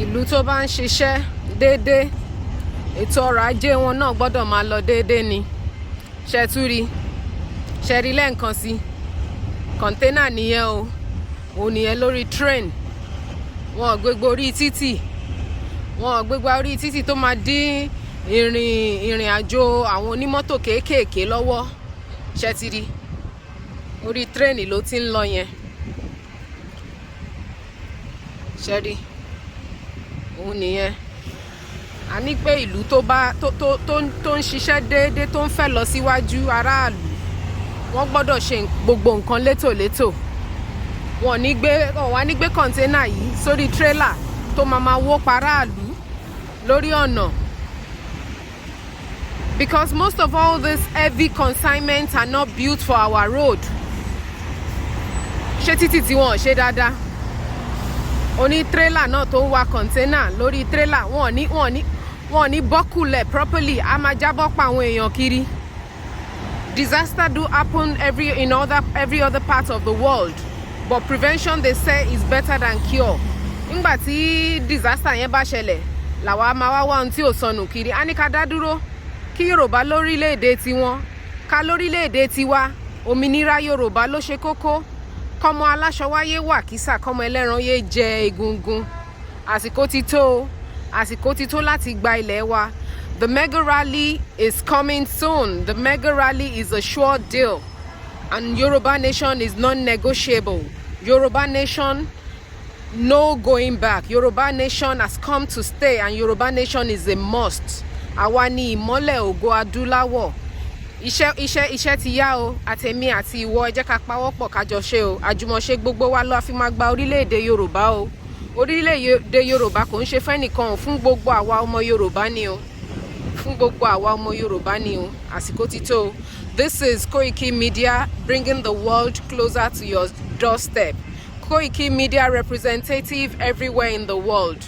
Ìlú tó bá ń ṣiṣẹ́ déédéé, ètò ọrọ̀ ajé wọn náà gbọ́dọ̀ máa lọ déédéé ni. Ṣe tún rí? Ṣe rí lẹ́ǹkan sí? Container nìyẹn o, òun nìyẹn lórí train. Wọn ò gbégbó orí títì, wọn ò gbégbá orí títì tó máa dín ìrìn àjò àwọn onímọ́tò kéékèèké lọ́wọ́. Ṣe ti rí? Orí train ló ti ń lọ yẹn. Ṣe rí? Òun nìyẹn. A ní pé ìlú tó bá tó ń ṣiṣẹ́ déédéé, tó ń fẹ́ lọ síwájú aráàlú, wọ́n gbọ́dọ̀ ṣe gbogbo nǹkan létòlétò. Wọn wá ní gbé container yìí sórí tírélà tó máa máa wó paráàlú lórí ọ̀nà, because most of all these heavy consignments are not built for our road. Ṣé títì tí wọn ò ṣe dáadáa, oní tírélà náà tó ń wa container lórí tírélà, wọn ò ní buckle ẹ̀ properly, a máa jábọ́ pa àwọn èèyàn kiri. Disaster do happen every other part of the world, but prevention, they say, is better than cure. Nígbà tí disaster yẹn bá ṣẹlẹ̀ làwa máa wá wá ohun tí ò sọnù kiri. A ní ká dá dúró, kí Yorùbá lórílẹ̀‐èdè tiwọn, ká lórílẹ̀‐èdè tiwa. Òmìnira Yorùbá ló ṣe kókó. Kọ́mọ aláṣọ wáyé wà kísà, kọ́mọ ẹlẹ́ran yé jẹ egungun. Àsìkò ti tó o, àsìkò ti tó láti gba ilẹ̀ wa. The mega rally is coming soon. The mega rally is a sure deal and Yoruba Nation is non-negotiable. Yoruba Nation, no going back. Yoruba Nation has come to stay and Yoruba Nation is a must. Àwa ni ìmọ́lẹ̀ ògo adúláwọ̀. Iṣẹ́, iṣẹ́, iṣẹ́ ti yá o. Àtẹ̀mí àti ìwọ, ẹ jẹ́ ká pawọ́pọ̀, ká jọ ṣe o. Àjùmọ̀ṣe gbogbo wa ló fi máa gba orílẹ̀-èdè Yorùbá o. Orílẹ̀-èdè Yorùbá kò ń ṣe fẹ́nìkan o, fún gbogbo àwa ọmọ Yorùbá ni o, fún gbogbo àwa ọmọ Yorùbá ni o. Àsìkò ti tó o. This is Koiki Media, bringing the world closer to your doorstep. Koiki Media representative everywhere in the world.